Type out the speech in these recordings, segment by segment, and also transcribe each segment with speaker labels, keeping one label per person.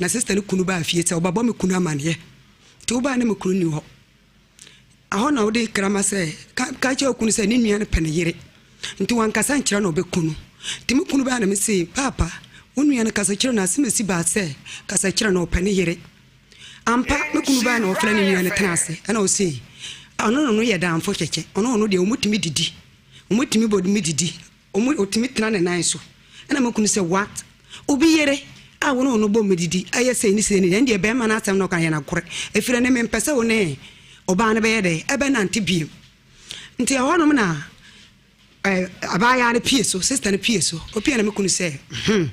Speaker 1: Na sister no kunu baa fie sɛ ɔbɛbɔ me kunu amaneɛ. Nti wobaa na me kunu nni hɔ. Ɛhɔ na wode krama sɛ ka ka kyerɛ wo kunu sɛ ne nua no pɛ ne yere. Nti wankasa nkyerɛ no ɔbɛku no. Nti me kunu baa na me se, Paapa, wo nua no kasa kyerɛ no asem asi baa sɛ kasa kyerɛ no ɔpɛ ne yere. Ampa, me kunu baa na ɔfrɛ ne nua no tena ase ɛna ɔse ɔno ne no yɛ damfo kyɛkyɛ, ɔne ɔno deɛ wɔtumi didi, wɔtumi bɔ mu didi. Ɔmo ɔtumi tena ne nan so. Ɛna me kunu sɛ what? Obi yere a wo ne ɔno bɔ mu didi ɛyɛ sei ne sei ne ɛndeɛ bɛɛma no asɛm na ɔka yɛ nokorɛ ɛfiri ɛnɛ mempɛ sɛ wo ne ɔbaa no bɛyɛ dɛn ɛbɛnante biom. Nti ɛhɔ nom na ɛ abaayaa no pie so, sister no pie so. Ɔpie na me kunu sɛ hmm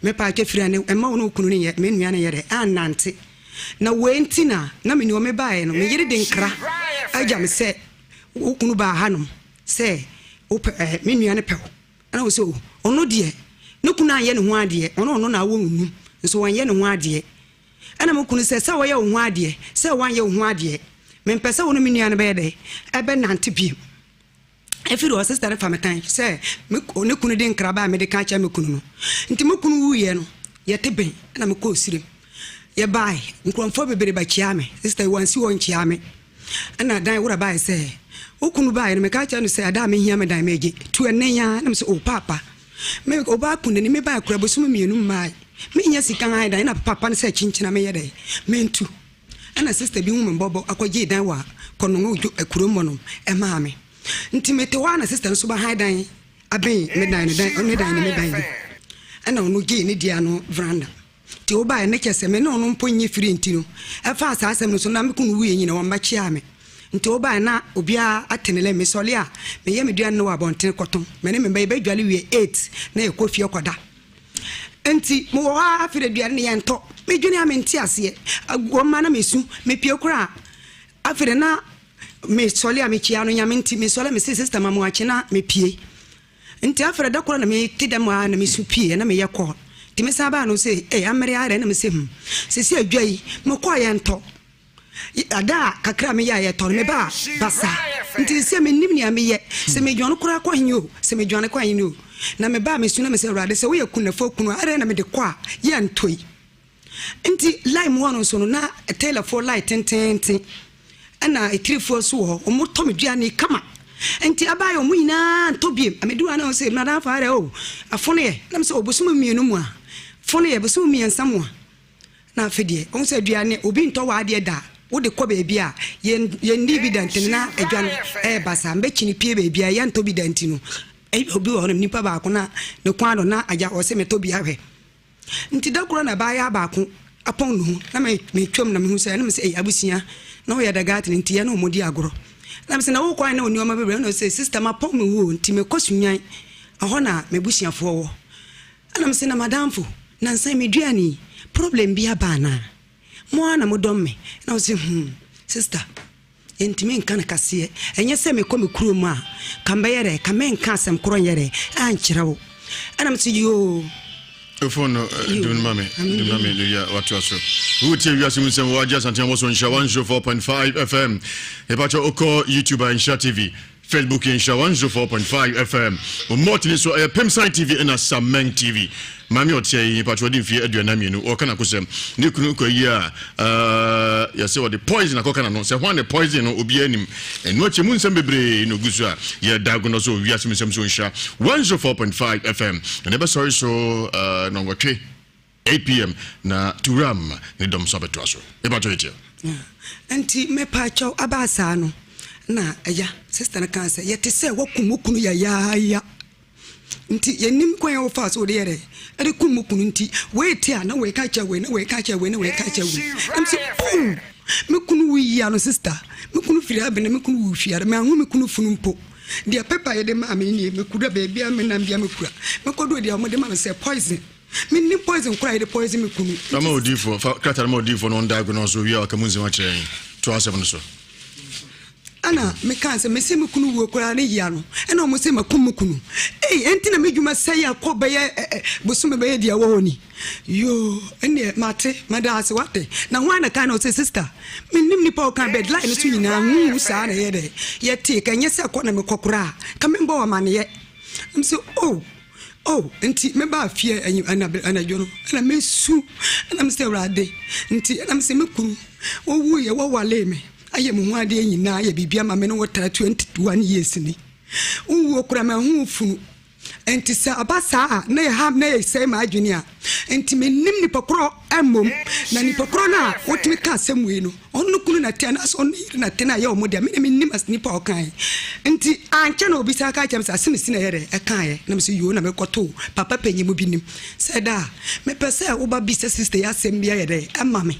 Speaker 1: mepaakyɛ firi ɛnɛ ɛmma wo ne wo kunu no nyɛ me nua no nyɛ dɛn annante. Na wei nti na na meni hɔ mebaeɛ no me yere de nkra agya me sɛ wo kunu baa hanom Sɛ wopɛ ɛɛ me nua no pɛ wo. Ɛna ɔsɛ o ɔno deɛ ne kunu anyɛ ne ho adeɛ ɔno ɔno na awɔ nnu nso wanyɛ ne ho adeɛ. Ɛna me kunu sɛ sɛ wɔyɛ wo ho adeɛ sɛ wanyɛ wo ho adeɛ mempɛ sɛ wo ne me nua no bɛyɛ dɛ ɛbɛ nante biem. Ɛfiri hɔ sister no fa me tan sɛ me ne kunu de nkra ba a mede ka kyerɛ me kunu no. Nti me kunu wuiɛ no yɛte bɛn ɛna mekɔɔ sirem. Yɛbae nkurɔfoɔ bebree bɛkyeaa me sister yi wansi hɔ nkyeaa me. Ɛna dan wura bae sɛ, Wo kunu bae no, meka kyerɛɛ no sɛ ada a mehia me dan megye. Tu ɛnnɛ yi ara. Na mese, O paapa, me ɔbaa kunani, mebae koraa bosome mmienu mmae. Mennya sika nhan dan. Ɛna papa no sɛ, Kyenkyena menyɛ dɛn mentu. Ɛna sista bi hu me mmɔbɔ kɔgyee dan wɔ Kɔnɔngo kurom hɔnom maa me. Nti mete hɔ ara na sista no nso bɛhan dan abɛn me dan no, dan, ne dan ne me dan bi. Ɛna ɔno gyee ne deɛ ano veranda. Nti wobaeɛ no kyerɛ sɛ me ne ɔno mpo nyɛ firi nti no ɛfaa saa asɛm no so na me kunu wuiɛ nyina wɔmmɛkyeaa me nti wobaeɛ na obiara ate ne lɛ mesɔle a meyɛ me duane no wɔ abɔntene kɔtɔn me ne me mma yɛbɛdwale wie 8 na yɛkɔ fie kɔda nti mewɔ hɔ ara afei de aduane no yɛntɔ medwene a mente aseɛ wɔmma na mesu mepie koraa afei de na mesɔle a mekyia no nyame nti mesɔle a mese sister ma mo akye na mepie Ntsi afei da kor na metse dɛm ara na mesu pii na meyɛ call. Ntsi mesan baa no ɔse ei amere ara dɛn na mese hmm sesei dwa yi mokɔɔ yɛnntɔ ada a kakra a meyɛ a yɛtɔ no mebaa basaa ntsi sesei mennim nea meyɛ sɛ medwane koraa kɔ hen o sɛ medwane kɔ hen o na mebaa mesu na mese Awurade sɛ woyɛ kunafo kunu a adɛn na mede kɔ a yɛnntɔ yi. Nti line mu hɔ no nso no na tailorfoɔ line tenteenten ɛna etirifoɔ nso wɔ hɔ wɔn tɔ me duane kama nti abaayɛ wɔn nyinaa ntɔ biem ameduru ana sɛ madam fa ayɛ o afono yɛ nam sɛ obosom mmienu mu a fono yɛ bosom mmiɛnsa mu a na afei deɛ wɔn sɛ aduane obi ntɔ wɔ adeɛ da wode kɔ baabi a yɛn yɛn di bi da nti na adwa no ɛyɛ basaa mbɛkyini pie baabi a yɛntɔ bi da nti no obi wɔ hɔ nom nipa baako na ne kwan do na agya ɔsɛ mɛtɔ bi ahwɛ. Nti da koro na abaayaa baako apɔn ne ho na metwam na mehu sɛ ɛna mesɛ ei abusua na woyɛ dagaatene nti yɛne wɔn di agorɔ na mesɛ na wokɔ na nneɛma bebree ɛna ɔsɛ sister mapɔn me ho o nti mekɔ Sunyani ɛhɔ na m'abusuafoɔ wɔ ɛna mesɛ na madamfo nansa meduane yi problem bi aba anaa mo ara na modɔm me na ɔsɛ hmm sister Yɛntumi nka no kaseɛ. Ɛnyɛ sɛ mekɔ me kurom a, ka mɛyɛ dɛ, ka menka asɛm korɔ nyɛ dɛ ankyerɛ wo. Ɛna mese yoo.
Speaker 2: Phone no dum no ma me, dum no ma me, ya watoa so. Wotie wiase mu nsɛm wɔ Agye Asante Amoso Nhyira 104.5 FM. Mepakyɛ wokɔ YouTube a Nhyira TV. Facebook yɛ Nhyira 104.5 FM. Omotini so ɛyɛ Pemsan TV ɛna Sameng TV. Maame ɔteɛ yi mpakyɛ ɔde mfie 42 ɔka n'akosɛm. Ne kunu kɔ ayie a uh, yɛsɛ ɔde poison akɔka n'ano. Sɛ hwan ne poison no obiara nim. Ɛno akyi mu nsɛm bebree na ogu so a yɛda agonɔ so wiase mu nsɛm so Nhyira 104.5 FM. Ɛna ɛbɛsɔre so uh, nɔnwɔtwe. 8 pm na Turam ne dɔm nso abɛtoa so. Mepakyɛw yɛtie.
Speaker 1: Nti mepaakyɛw abaa saa no na agya sister no kaa sɛ yɛte sɛ wakum wo kunu yayaaya nti yɛnim kwan a wofaa so wode yɛ dɛ ɛde kum wo kunu nti wei te a na wei ka kyerɛ wei na wei ka kyerɛ wei na wei ka kyerɛ wei na mesɛ oh me kunu wu yia no sister me kunu firi abene me kunu wu fiare manhu me kunu funu mpo deɛ paper yɛde maa me nie mekura baabi a menam bia mekura mekɔduru deɛ wɔde ma me sɛ poison Mennim poison koraa a yɛde poison me kunu.
Speaker 2: Fa ma odiyifoɔ, fa krataa no ma odiyifoɔ na ɔndago no so, owie a waka mu nsɛm akyerɛ yɛn. Toa asɛm no so.
Speaker 1: Ɛna mekaa sɛ, mese me kunu wuo koraa ne yea no, ɛna wɔn se makum me kunu. Ei, ɛnti na me dwuma sɛe akɔ bɛyɛ ɛ ɛ bosome bɛyɛ deɛ ɛwɔ hɔ ni. Yoo, ɛnneɛ mate, mada ase, wate. Na hwan na kan na ɔse sister, mennim nipa a ɔka bed line no so nyinaa huhu saa na ɛyɛ dɛ. Yɛtee, ka ɛnyɛ sɛ kɔ na mekɔ koraa, ka membɔ wo amaneɛ. Na mese oh. Oh, nti mebaa fie anadwo no, ɛna mesu, ɛna mesɛ Awurade, nti ɛna mesɛ me kunu, ɔwuiɛ, wɔwalee me, ayɛ me ho adeɛ nyinaa, ayɛ biribi ama me ne wo tra 21 years ni. Wowuo koraa manhu wo funu. Enti sɛ aba saa a, na ɛha na ɛsɛe m'adwene a enti mennim nipa korɔ mmom. Na nipa korɔ no a ɔtumi ka asɛm wei no, ɔno ne kunu na te anaasɛ ɔno ne yere na te na ɛyɛ wɔn dea, me deɛ mennim as nipa a ɔkaeɛ. Enti ankyɛ na obi san ka kyerɛ me sɛ asemesi na ɛyɛ dɛ ɛkaeɛ. Na mese yoo na mekɔtoo papa panyin mu bi nim sɛ daa mepɛ sɛ woba bisa sister yi asɛm bi ayɛ dɛ ɛma me.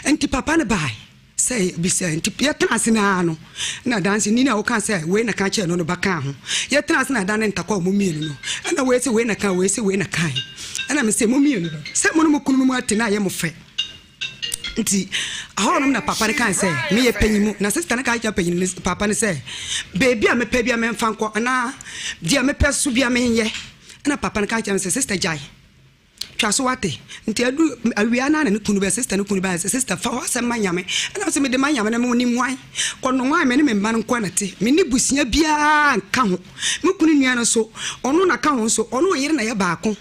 Speaker 1: Enti papa no bae sɛ bisa nti yɛtena ase no ara no na danseni no a woka sɛ wei na ka kyerɛ no no ba kaa ho. Yɛtena ase na ada ne ntakwa wɔn mmienu no ɛna wei sɛ wei na ka wei sɛ wei na kae ɛna me sɛ mo mmienu no sɛ mo ne mo kunu no mu ate na ayɛ mo fɛ. Nti ahɔnom na papa no kae sɛ meyɛ panyin mu na sista no ka kyerɛ panyin no papa no sɛ baabi a mepɛ bi a memfa nkɔ anaa deɛ mepɛ so bi a menyɛ ɛna papa no ka kyerɛ me sɛ sista gyae. Twa so wate. Nti adu awia no ara na ne kunu bɛ sister no kunu bae sɛ sister fa w'asɛm ma Nyame. Ɛna ɔse mede ma Nyame na me nim hwan? Kɔ nohoa me ne me mma no nkoa na te. Me ne busua biara nka ho. Me kunu nua no nso ɔno na ka ho nso ɔne ɔyere na yɛ baako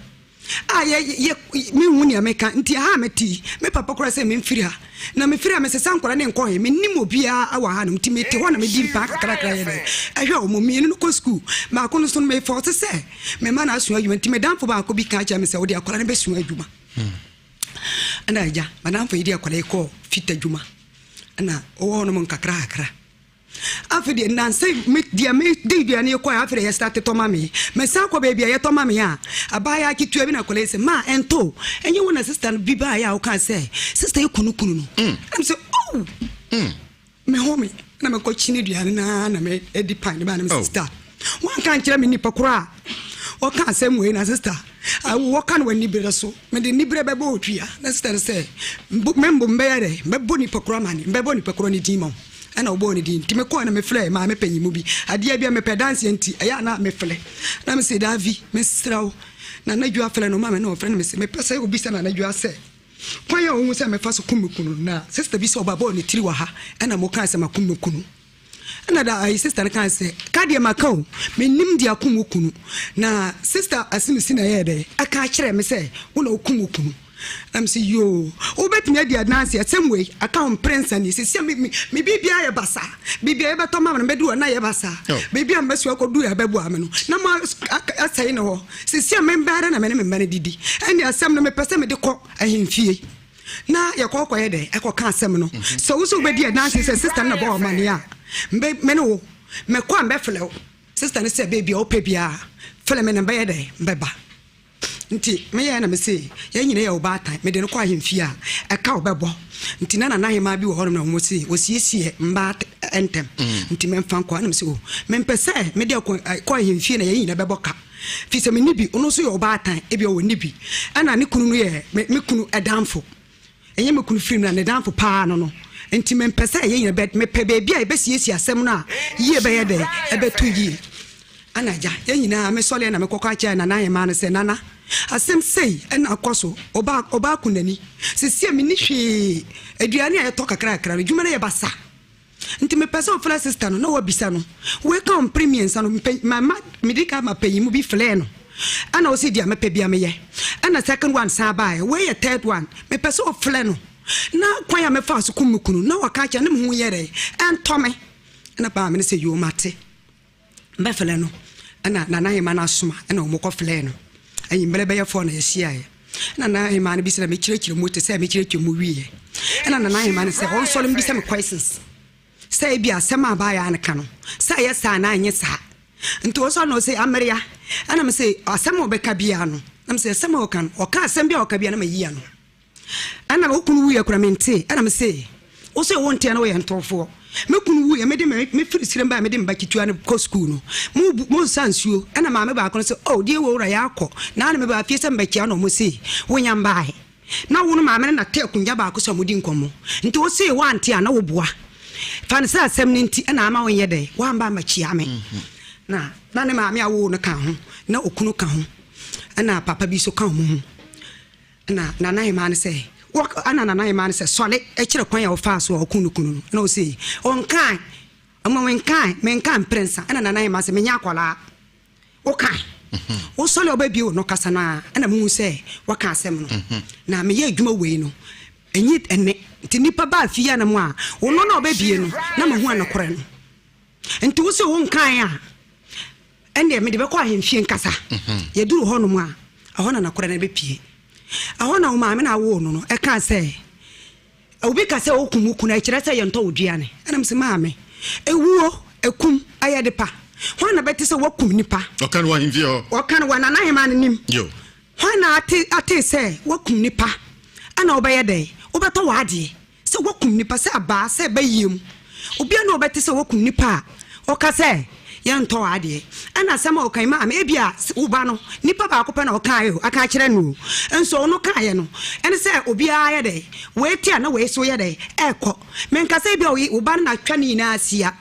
Speaker 1: a yɛ yɛ me nhu nea meka nti ɛha a mete yi me papa koraa sɛ memfiri ha na mefiri ha mesesa nkwadaa no nkɔ he mennim obiara wɔ ha nom nti mete hɔ na medi mpaa kakrakra yɛ dɛn ɛhwɛ wɔn mmienu no kɔ sukuu baako no nso no mefɔɔse sɛ Me mma no asua adwuma nti me damfo baako bi ka kyerɛ me sɛ wode akwadaa no bɛsua adwuma. Ɛna agya madamfo yi de akwadaa yi kɔɔ fita adwuma ɛna ɔwɔ hɔ nom nkakra kakra. Afei deɛ nansa me deɛ me de aduane yi kɔɛ afei deɛ yɛ start tɔ ma me. Mesan kɔ baabi a yɛtɔ ma me a abaayewa ketewa bi na akwadaa yi sɛ maa ɛntɔ ɛnyɛ wo na sista no bi baayɛ a wokaa sɛ sista yi kunu kunu no. Ɛna me sɛ oh. Me home na me kɔ kyini aduane na na me di pan ne ba na me oh. sister wanka nkyerɛ me nipa koro a ɔka asɛm wei na sister wɔka no wɔ anibere so mede anibere bɛbɔ otwia na sister no sɛ membo mbɛyɛ dɛ mbɛbɔ nipa koro ama ne mbɛbɔ nipa koro ne din ma wo ɛna ɔbɔɔ ne din nti mekɔɔ na mefrɛ maame panyin mu bi adeɛ bi a mepɛ danseɛ nti ɛyɛ a na mefrɛ na mese Davi mesrɛ wo na anadwo afrɛ no ma me na ɔfrɛ no mese mepɛ sɛ obisa na anadwo asɛ Kwan a ohu sɛ mefa so kum me kunu no, na sista bi sɛ ɔba bɔɔ ne tiri wɔ ha, ɛna mo kaa sɛ makum me kunu. Ɛna da ayi sista no kaa sɛ, ka deɛ maka o, mennim deɛ akum wo kunu. Na sista Asimisi na ɛyɛɛ dɛ, ɛka kyerɛɛ me sɛ wo na wokum wo kunu. Na me sɛ yoo, wobɛtumi adi adanse asɛm wei aka ho mprɛnsa ni, sisi a me me me biribiara yɛ basaa, biribi a yɛbɛtɔ ma me no mɛdu hɔ na yɛ basaa, oh. biribi a mɛsua akɔdu yɛ bɛboa me no, na mo asɛe ne hɔ. Seesei a membɛn ara na me ne me mma no didi. Ɛnde asɛm no, mepɛ sɛ mede kɔ ahemfie na yɛkɔ kɔyɛ dɛn? Ɛkɔka asɛm no. Mhm. Sɛ wo sɛ wobɛdi adanse sɛ sista no na bɔ amanneɛ a, me ne wo, mɛkɔ a mbɛfrɛ wo. Sista no sɛ baabi a wopɛ biara, frɛ me na mbɛyɛ dɛn? Mbɛba. Nti meyɛɛ na mese, yɛn nyina yɛ ɔbaatan, mede no kɔ ahemfie a, ɛka wobɛbɔ. Nti na nana hemaa bi wɔ hɔnom na wɔn se wɔsiesie mmaa ntɛm. Mm. Nti mɛmfa nkɔ. Ɛna mese o, mempɛ sɛ mede kɔ ahemfie na yɛn nyina bɛbɔ ka. Firi sɛ menni bi, ɔno nso yɛ ɔbaatan, ebia ɔnni bi. Ɛna ne kunu no yɛ me me kunu damfo. Ɛnyɛ me kunu firi mu na ne damfo paa no no. Nti mempɛ sɛ yɛn nyina bɛ, mepɛ baabi a yɛbɛsiesie asɛm no a yie bɛyɛ dɛn, ɛbɛto yie. Ɛna agya, yɛn nyinaa mesɔreɛ na mekɔka kyerɛɛ Nana Ahemaa no sɛ, Nana, asɛm sei na akɔ so, ɔbaa, ɔbaa kunani. Seesei menni hwee, aduane a yɛtɔ kakrakra no, adwuma no yɛ basaa. Nti mepɛ sɛ ɔfrɛ sister no na wabisa no. Wei ka mpere mmiɛnsa no, mpa, mama, medi kan ma panyin mu bi frɛɛ no. Ɛna ɔsi deɛ mepɛ bia meyɛ. Ɛna second one san baeɛ. Wei yɛ third one. Mepɛ sɛ ɔfrɛ no na kwan a mefaa so kum me kunu na waka akyerɛ no na me ho yɛ dɛ, ɛntɔ me. Ɛna maame no sɛ yoo mate. Bɛfrɛ no. Ɛna Nana Hemaa no asoma ɛna wɔn kɔ frɛɛ no. Anwummerɛ bɛyɛ fɔɔ na yɛhyiaeɛ. Ɛna Nana Hemaa no bisa na mekyerɛkyerɛ mu te sɛ mekyerɛkyerɛ mu wieɛ. Ɛna Nana Hemaa no sɛ ɔnsɔre mbisa me questions. Sɛ ebi asɛm a abaayaa no ka no, sɛ ɛyɛ saa anaa ɛnyɛ saa. Nti ɔsɔre na ɔsɛ Amerea. Ɛna me sɛ asɛm a ɔbɛka biara no, na me sɛ asɛm a ɔka no, ɔka asɛm bi a ɔka biara na mayi ano. Ɛna wo kunu wuiɛ koraa mentee. Ɛna mese, wo se wonteɛ na woyɛ ntorofoɔ. Me kunu wuiɛ, mede me mefiri serem baeɛ mede me ba ketewa no kɔ sukuu no, mo bu monsa nsuo. Ɛna maame baako no se, oh deɛ wɔ wura yɛakɔ. Naa na mebaa fie sɛ mebɛkyea na ɔmo se wonya mbaeɛ. Na wo no maame no na te akonnwa baako so a modi nkɔmmɔ. Nti wo se woante a na woboa. Fa no sɛ asɛm no nti ɛna ama wonyɛ dɛn woamba ammɛkyea me. Na na ne maame a woo no ka ho, na okunu ka ho, ɛna papa bi nso ka ɔmo ho. Ɛna Nana Hemaa no sɛ, wɔ, ɛna Nana Hemaa no sɛ, sɔre kyerɛ kwan a ɔfaa so a ɔkuu ne kunu no. Ɛna ɔse, ɔnkae, ɔma menkae, menkaa mprɛnsa. Ɛna Nana Hemaa sɛ, menyɛ akwadaa, wokae. Wosɔre a wobɛbie wo no kasa no a, ɛna mehu sɛ waka asɛm no. Na meyɛ adwuma wei no, ɛnyi ɛnne. Nti nnipa baa fie a na mu a, wo no na wobɛbie no, na mahu anokorɛ no. Nti wo se wo nkae a, ɛndeɛ mede bɛkɔ ahemfie nkasa. Yɛduru hɔnom a, ɛhɔ na nokorɛ no bɛpie. Ɛhɔ na wo maame na awoo no no ɛkaa sɛ, Obi ka sɛ okum wo kunu a, ɛkyerɛ sɛ yɛntɔ wo duane. Ɛna mese, Maame, ewuo, ekum, ɛyɛ de pa. Hwan na bɛte sɛ woakum nipa?
Speaker 2: Ɔka no wɔ ahemfie hɔ.
Speaker 1: Ɔka no wɔ Nana Ahemaa no nim.
Speaker 2: Yo.
Speaker 1: Hwan na ate atee sɛ woakum nipa? Ɛna wobɛyɛ dɛn? Wobɛtɔ w'adeɛ sɛ woakum nipa, sɛ abaa, sɛ bayie mu. Obiara na ɔbɛte sɛ woakum nipa a, ɔka sɛ yɛntɔ w'adeɛ. Ɛna asɛm a ɔka yi, maame, ebia wo ba no, nipa baako pɛ na ɔkaeɛ o, aka akyerɛ no o. Nso ɔno kaeɛ no, ɛne sɛ obiara yɛ dɛn? Wei te a na wei nso yɛ dɛn? Ɛrekɔ. Menka sɛ ebia wo ba no na atwa ne nyinaa asia,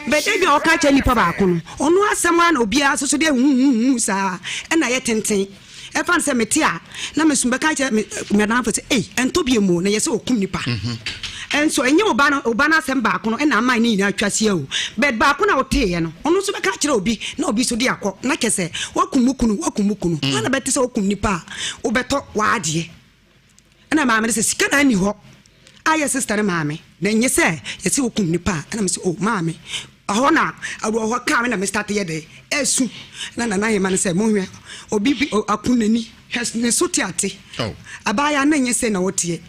Speaker 1: but ebia ɔka akyerɛ nipa baako no, ɔno asɛm ara na obiara nso so de huhuhuhu saa ɛna ɛyɛ tenten. Ɛfa no sɛ mete a, na me nso mebɛka akyerɛ me madamfo sɛ, ei, ɛntɔ bi mu o, na yɛ sɛ ɔkum nipa. Nso ɛnyɛ wo ba no, wo ba no asɛm baako no ɛna ama ne nyinaa atwa asia o. But baako na woteeɛ no, ɔno nso bɛka akyerɛ obi, na obi nso de akɔ. Na kyɛ sɛ, woakum wo kunu, woakum wo kunu. Hwan na bɛte sɛ wokum nipa a, wobɛtɔ w'adeɛ. Ɛna maame no sɛ sika na nni hɔ ayɛ sister no maame na ɛnyɛ sɛ yɛsɛ wokum nipa a ɛna me sɛ oh maame ɛhɔ na awerɛhoɔ kaa me na me start yɛ dɛ ɛsu na nana ahema no sɛ monhwɛ obi bi ako n'ani hwɛ ne so te ate
Speaker 2: oh.
Speaker 1: Abaayewa na ɛnyɛ sɛ na ɔteɛ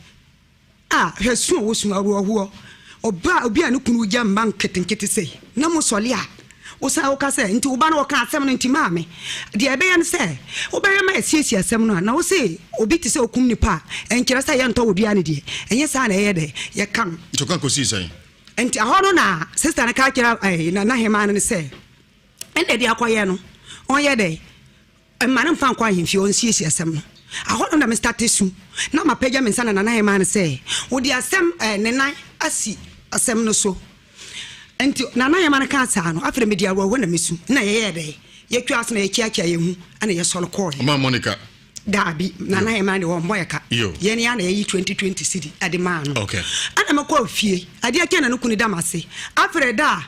Speaker 1: a hwɛ su a wɔsu awerɛhoɔ ɔbaa obi a ne kunu gya mma nketenkete sei na mo sɔle a Wosan woka sɛ, Nti wo ba no ɔka asɛm no nti maame, deɛ ɛbɛyɛ ne sɛ wobɛhwɛ ma yɛasiesie asɛm no a, na wose obi te sɛ okum nipa a, ɛnkyerɛ sɛ yɛntɔ wo dua no deɛ, ɛnyɛ saa na ɛyɛ dɛ, yɛka no.
Speaker 2: Nti ɔka kɔsii sɛn?
Speaker 1: Nti ɛhɔ no na sista no ka kyerɛ ɛɛ Nana Hemaa no sɛ, ɛnna deɛ akɔyɛ no, ɔnyɛ dɛ, Mma no mfa nkɔ ahemfie hɔ nsiesie asɛm no. Ɛhɔ no na me starte su na mapagya me nsa na Nana hemaa no sɛ ɔde asɛm eh, ne nan asi asɛm no so. Nti Nana hemaa no kaa saa no, afei mede awerɛhoɔ na mesu na yɛyɛɛ dɛ, yɛtwaa so na yɛkyeakyea yɛn ho ɛna yɛsɔre kɔɔɛ.
Speaker 2: Ɔmaa Monica.
Speaker 1: Daabi, Nana hemaa deɛ ɔmmɔ yɛ ka.
Speaker 2: Yo.
Speaker 1: Yɛn ara na yɛyi 2020 cedi de maa no.
Speaker 2: Okay.
Speaker 1: Ɛna mekɔɔ fie, adeɛ kyɛɛ na ne kunu da m'ase. Afei da a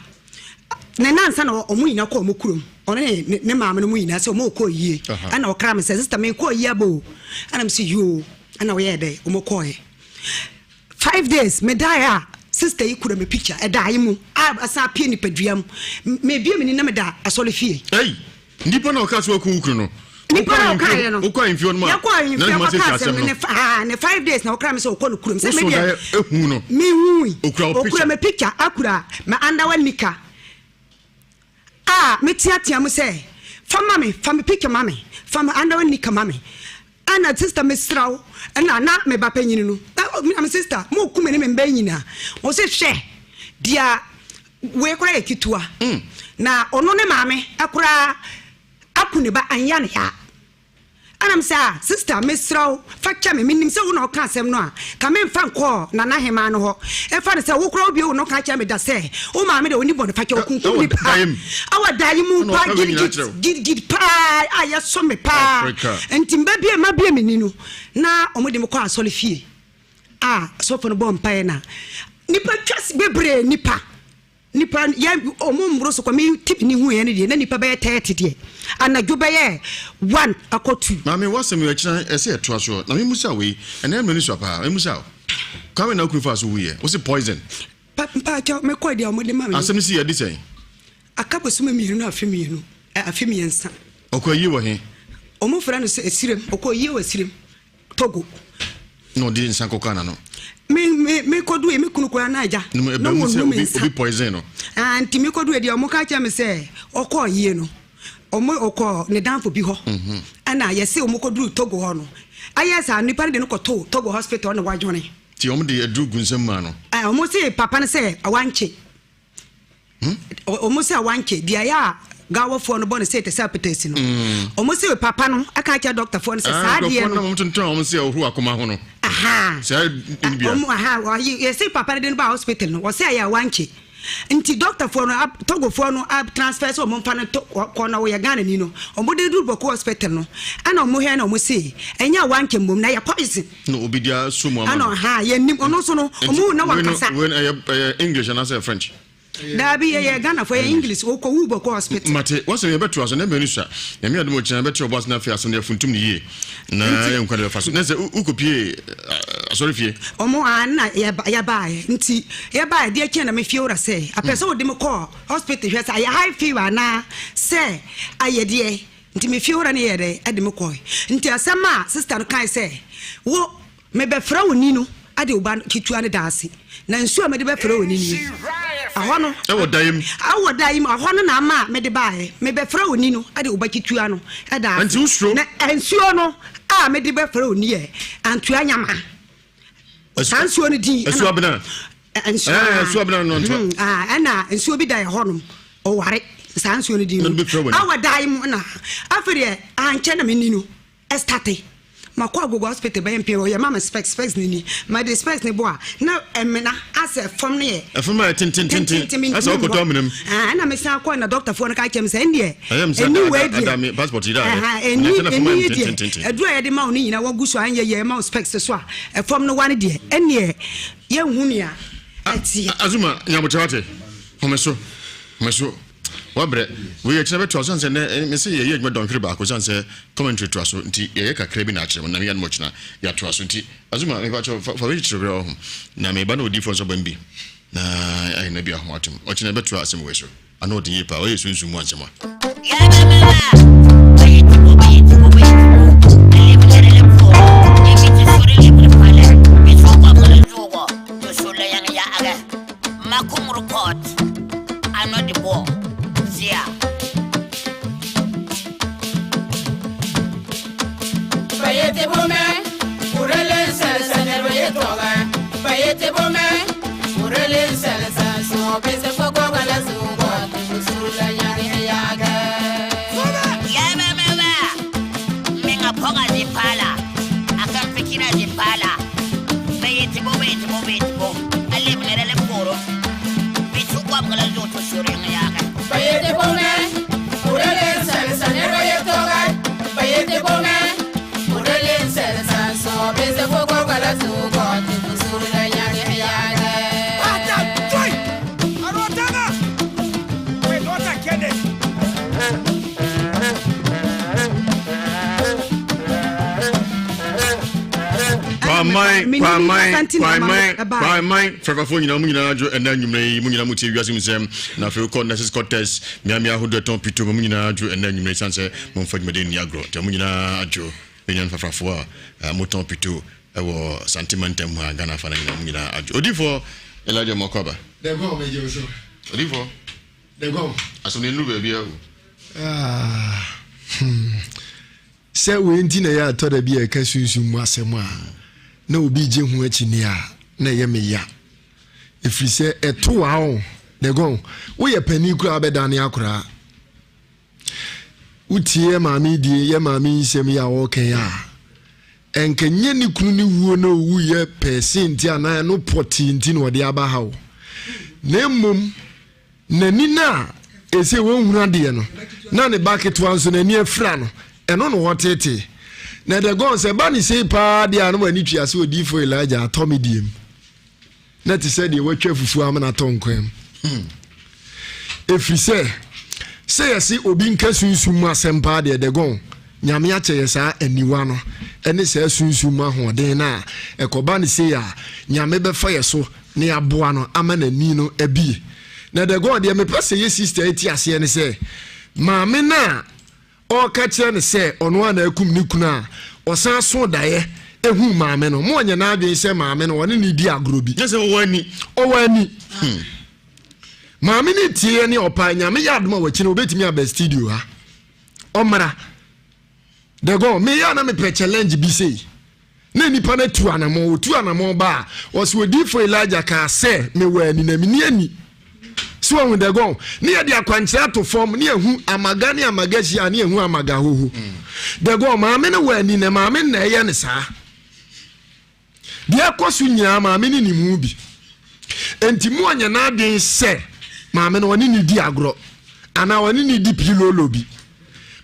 Speaker 1: Ne nnansa na wɔn nyinaa kɔɔ wɔn kurom, ɔno ne ne ne maame no mu nyinaa sɛ wɔn rekɔ yie. Ɛna ɔkra me sɛ sista mekɔ yie aba o. Ɛna me sɛ yoo. Ɛna ɔyɛɛ dɛ wɔn kɔɔɛ. 5 days medaeɛ a sista yi kura me picture ɛdaeɛ mu a asan apue nipadua mu. Mebie m'ani na meda asɔre fie.
Speaker 2: Ei, nipa na ɔka sɛ waku wo kunu no.
Speaker 1: Nipa na ɔkaeɛ no.
Speaker 2: Wokɔ ahemfie hɔ no mu a.
Speaker 1: Yɛkɔ ahemfie
Speaker 2: na
Speaker 1: kɔka
Speaker 2: siesie
Speaker 1: asɛm no ne 5 days na ɔkra me sɛ ɔkɔ no kurom. Sɛ
Speaker 2: Woso
Speaker 1: me deɛ
Speaker 2: daeɛ ehu no.
Speaker 1: mehui.
Speaker 2: Okura wo
Speaker 1: Okura
Speaker 2: picture.
Speaker 1: me picture akura me underwear nika a meteatea mu sɛ fa ma me, fa me picture ma me, fa me underwear nika ma me. Ɛna sister mesrɛ wo, ɛna na me ba panyini no na me sister mo ku me ne me mba nyinaa. Ɔse hwɛ deɛ wei koraa yɛ ketewa na ɔno ne maame koraa aku ne ba anya ne ya. Ɛna me sɛ ah sister mesrɛ wo fa kyɛ me, menim sɛ wo na ɔka asɛm no a ka memfa nkɔɔ Nana Hemaa no hɔ. Ɛfa no sɛ wo koraa wobie wo no ka kyerɛ me da sɛ wo maame deɛ ɔni bɔne fakyɛ ɔkunkum
Speaker 2: Ɛwɔ
Speaker 1: nipa
Speaker 2: daeɛ mu.
Speaker 1: ɛwɔ daeɛ mu
Speaker 2: Ɛna
Speaker 1: paa
Speaker 2: ɔka wei nyinaa
Speaker 1: gidigidi
Speaker 2: kyerɛ wo.
Speaker 1: gidigidi paa a yɛsɔ me paa.
Speaker 2: Africa.
Speaker 1: Nti mbɛbie mabie m'ani no na wɔde me kɔ asɔre fie a sɔfo no bɔ mpaeɛ na nipa twa bebree nipa nipa yɛ ɔmo mboro so kɔ me ti mi ni hu yɛ no deɛ na nipa bɛyɛ 30 deɛ anadwo bɛyɛ 1 akɔ 2.
Speaker 2: Maame, w'asɛm yi ɛkyena ɛsɛ ɛtoa soɔ. Na memusa wei, ɛnɛ mmerɛ no sua paa. Memusa wo. Kwan bɛn na wo kunu faa so wuiɛ? Wose poison.
Speaker 1: Pa mpakyɛw mekɔɔ deɛ ɔmo de ma me.
Speaker 2: Asɛm no si yɛ de sɛn?
Speaker 1: Aka bosome 2 no afe 2 ɛ afe 3.
Speaker 2: Ɔkɔ ayie wɔ he?
Speaker 1: Ɔmo frɛ no sɛ Esirem, ɔkɔ ayie wɔ Esirem, Togo.
Speaker 2: Na ɔde nsa kɔkaa n'ano.
Speaker 1: Me me me kɔdu yi me kunu koraa na agya.
Speaker 2: Na
Speaker 1: na
Speaker 2: ɛbɛn mu sɛ
Speaker 1: wɔnum
Speaker 2: obi
Speaker 1: nsa.
Speaker 2: obi poison no.
Speaker 1: Ah, nti me kɔdu yi deɛ ɔmo ka kyerɛ me sɛ ɔkɔ ayie no, ɔmo ɔkɔ ne danfo bi hɔ. Ɛna yɛse ɔmo kɔduru Togo hɔ no, ayɛ saa nipa no de no kɔtoo Togo hospital na wadwone.
Speaker 2: Nti ɔmo de aduru gu nsam maa no.
Speaker 1: Ɛ ɔmo se papa no sɛ wankye. Ɔmo sɛ wankye deɛ ɛyɛ a gawafoɔ no bɔ no sɛ te sɛ apetasi no. Ɔmo se papa no aka akyerɛ dɔktafoɔ no sɛ saa adeɛ
Speaker 2: nkurɔfoɔ
Speaker 1: no.
Speaker 2: no na ɔmo tontɔn ɔmo sɛ ɔhuru akoma ho no.
Speaker 1: Aha.
Speaker 2: Saa ni bia.
Speaker 1: Ɔmo aha ɔyi yɛse papa no de no ba hospital no ɔsɛ ɛyɛ wankye. Nti dɔktafoɔ no Togofoɔ no ab transfer sɛ ɔmo mfa no to kɔ na ɔyɛ Ghana ni no. Ɔmo de duru Bawku hospital no ɛna ɔmo hwɛ na ɔmo se ɛnyɛ wankye mmom na ɛyɛ poison.
Speaker 2: Na obi de aso mu ama
Speaker 1: no. Ɛna ha yɛnim ɔno nso no ɔmo hu na wankasa.
Speaker 2: Wei no ɛyɛ English anaasɛ French?
Speaker 1: Daabi yɛyɛ Ghanafoɔ yɛ English wokɔ wu bɔkɔ hospital.
Speaker 2: Mate wasɛm yɛbɛtoa so na mmɛ no sua Nyame adom ɔkyena yɛbɛte ɔbɔ ase na afei asɛm no yɛafuntum no yie na yɛn nkwa de bɛfa so na sɛ wokɔpie asɔre fie.
Speaker 1: Ɔmo a na yɛbaeɛ nti yɛbaeɛ deɛ kyeɛ na me fie wura sɛ apɛ sɛ ɔde me kɔ hospital hwɛ sɛ ayɛ high fever anaa sɛ ayɛ deɛ nti me fie wura no yɛɛ dɛ ɛde me kɔɛ nti asɛm a sister no kae sɛ wo Mebɛfrɛ wo ni no de wo ba ketewa no da ase, na nsuo a mede bɛfrɛ wo ni nie. Ɛhɔ no.
Speaker 2: Ɛwɔ da yi mu.
Speaker 1: Ɛwɔ da yi mu. Ɛhɔ no na ama a mede baeɛ. Mebɛfrɛ wo ni no de wo ba ketewa no da ase.
Speaker 2: Nti wosuro.
Speaker 1: Na nsuo no a mede bɛfrɛ wo ni yɛ antoa nyama. Saa nsuo no din.
Speaker 2: Asuo abena.
Speaker 1: Nsuo
Speaker 2: Asuo abena no ntoa.
Speaker 1: Ɛna nsuo bi da yɛ hɔnom. Ɔware saa nsuo no din no. Ɛwɔ da yi mu na afei deɛ ankyɛ na menni no. Ɛstate makɔ agogo hospital bɛyɛ mpɛn ɔyɛ ma me specs specs ne ni ma de specs ne bɔ a na ɛmena asɛ fam no yɛ
Speaker 2: ɛfam ayɛ tentententen asɛ ɔkɔtɔ amena mu
Speaker 1: ɛna me san kɔ na doctor foɔ no ka kyerɛ me sɛ ɛndeɛ ɛni wei deɛ
Speaker 2: passport yi da
Speaker 1: ɛni ɛni yi deɛ ɛduru a yɛde ma wo no nyinaa wagu so anyɛ yɛ ma wo specs so a ɛfam no wa no deɛ ɛndeɛ yɛnhu nea ɛteɛ.
Speaker 2: Azuma nyabokyɛ wate home so home so. Wabrɛ. Wei yɛkyerɛ bɛtoa so sane sɛ nnɛ mese yɛyɛ adwuma dɔnhwere baako sane sɛ commentary toa so nti yɛyɛ kakra bi na akyerɛ mo na meyɛ no mɔkyena yɛatoa so nti Azuma mepa kyɛw fa wei kyekyere werɛ ɔho na meba na odiifoɔ nso bam bi na ayɛ na bi aho atom ɔkyena yɛbɛtoa asɛm wei so ano ɔden yie paa ɔyɛ sunsum mu ansɛm a. Kwaman, Kwaman, Kwaman, Kwaman, Fɛfɛfoɔ nyinaa mo nyinaa adwo ɛnɛ anwummerɛ yi mo nyinaa mo tie wiase mu nsɛm na afei wokɔ nurses quarters mmeammea ahodoɔ ɛtɔn pito mo nyinaa adwo ɛnɛ anwummerɛ yi sane sɛ momfa dwumadie nni agorɔ nti mo nyinaa adwo bɛnya mfafrafoɔ a motɔn pito ɛwɔ Sante mantam mu a Ghana afa no nyinaa mo nyinaa adwo Odiyifoɔ Elijah Moako aba Odiyifoɔ asɛm no ɛnuru baabi a o.
Speaker 3: Ah, hmm. Sɛ wei nti na ɛyɛ a ɛtɔ da bi a yɛka sunsum mu asɛm a, na obi regye ho akyinnye a, na ɛyɛ me ya. Ɛfiri sɛ ɛto wa o, Dagon, woyɛ panin koraa bɛdane akoraa. Wotie yɛ maame die, yɛ maame yi nsɛm yi a ɔreka yi a, ɛnka nyɛ ne kunu ne wuo na ɔwuiɛ pɛɛse nti anaa ɛno pɔtee nti na ɔde aba ha o. Na mmom, N'ani no a ese wɔnhunu adeɛ no, na ne ba ketewa nso n'ani afira no, ɛno na wɔtetee. Na the God sɛ ɛba ne sei paa deɛ a na w'ani tua sɛ odiyifoɔ Elijah atɔ me deɛ mu. Na te sɛ deɛ watwa fufuo amena atɔ nkwan mu. Hmm. Ɛfiri sɛ, sɛ yɛse obi nka sunsum mu asɛm paa deɛ the God Nyame akyɛ yɛ saa aniwa no ne saa sunsum mu ahoɔden no a, ɛkɔba no sei a, Nyame bɛfa yɛ so na yɛaboa no ama n'ani no abie. Na the God, deɛ mepɛ sɛ yɛ sister yi te aseɛ ne sɛ, maame no a ɔreka kyerɛ no sɛ ɔno a na akum ne kunu a ɔsan so daeɛ ehuu maame no, mo ɔnyɛ n'adwene sɛ maame no ɔne ne di agorɔ bi.
Speaker 2: Nyɛ sɛ ɔwɔ ani.
Speaker 3: Ɔwɔ ani. Hmm. Maame no tie ne ɔpa Nyame yɛ adom a wakyi no obetumi aba studio ha. Ɔmmra. The God, meyɛ a na mepɛ challenge bi sei. Na nipa no atu anamɔ, otu anamɔ ba a, ɔsɛ odiifo Elijah kaa sɛ mewɔ ani na menni ani. So ɔhu the God, ne yɛde akwankyerɛ ato fam ne yɛhu amaga ne amaga hyia ne yɛhu amaga hoho. The God, maame no wɔ ani na maame no na ɛyɛ no saa. Deɛ ɛkɔ so nyinaa maame no nim ho bi. Enti mo ɔnyɛ n'adwene sɛ maame no ɔne ne di agorɔ anaa ɔne ne di piilolo bi.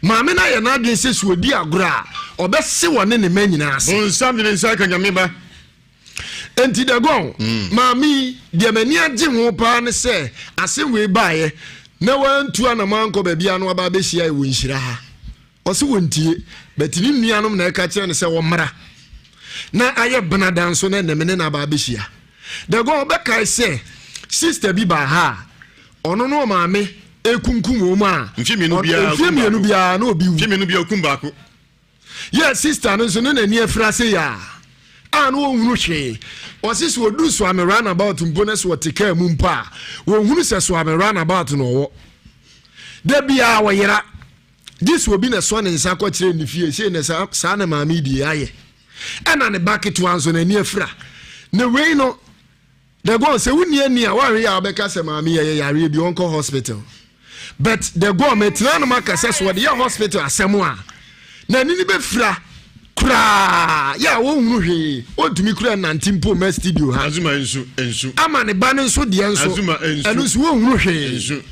Speaker 3: Maame no ayɛ n'adwene sɛ sɛ ɔdi agorɔ a ɔbɛse wɔne ne mma nyinaa ase.
Speaker 2: Bonsam de ne nsa aka Nyame ba.
Speaker 3: Enti Dagon, maame yi, deɛ m'ani agye ho paa ne sɛ asɛm wei baeɛ na wantu anamɔ ankɔ baabiara na waba abɛhyia yɛ wɔ nhyira ha. Ɔse wɔntie, but ne nuanom na ɛka kyerɛ no sɛ ɔmmra na ayɛ benada nso na ɛnɛ me ne no aba abɛhyia. Dagon, wobɛkae sɛ sister bi baa ha a ɔno ne ɔmaame ɛkunkum wɔn a
Speaker 2: mfie mmienu biara
Speaker 3: mfie mmienu biara na obi wu.
Speaker 2: Mfie mmienu biara okum baako.
Speaker 3: Yɛ sister no nso ne n'ani afira se yaa a na ɔnhunu hwee. Ɔse sɛ ɔduru Suame roundabout mpo na sɛ ɔte kaa mu mpo a, ɔnhunu sɛ Suame roundabout na ɔwɔ. Da biara ɔyera. Gye sɛ obi na ɛsɔ ne nsa kɔkyerɛ ne fie, sei na saa, saa na maame yi deɛ ayɛ. Ɛna ne ba ketewa nso n'ani afira. Na wei no, The God sɛ wonni ani a woanhwɛ yɛ a wobɛka sɛ maame yɛyɛ yareɛ bi ɔnkɔ hospital but the God metena no maka sɛ so wɔde yɛ hospital asɛm a n'ani no bɛfira koraa yɛ a wɔnhunu hwee ɔntumi kura nante mpo ma studio ha
Speaker 2: Azuma nsu nsu
Speaker 3: ama ne ba no nso deɛ nso
Speaker 2: Azuma nsu
Speaker 3: ɛno nso wɔnhunu hwee
Speaker 2: nsu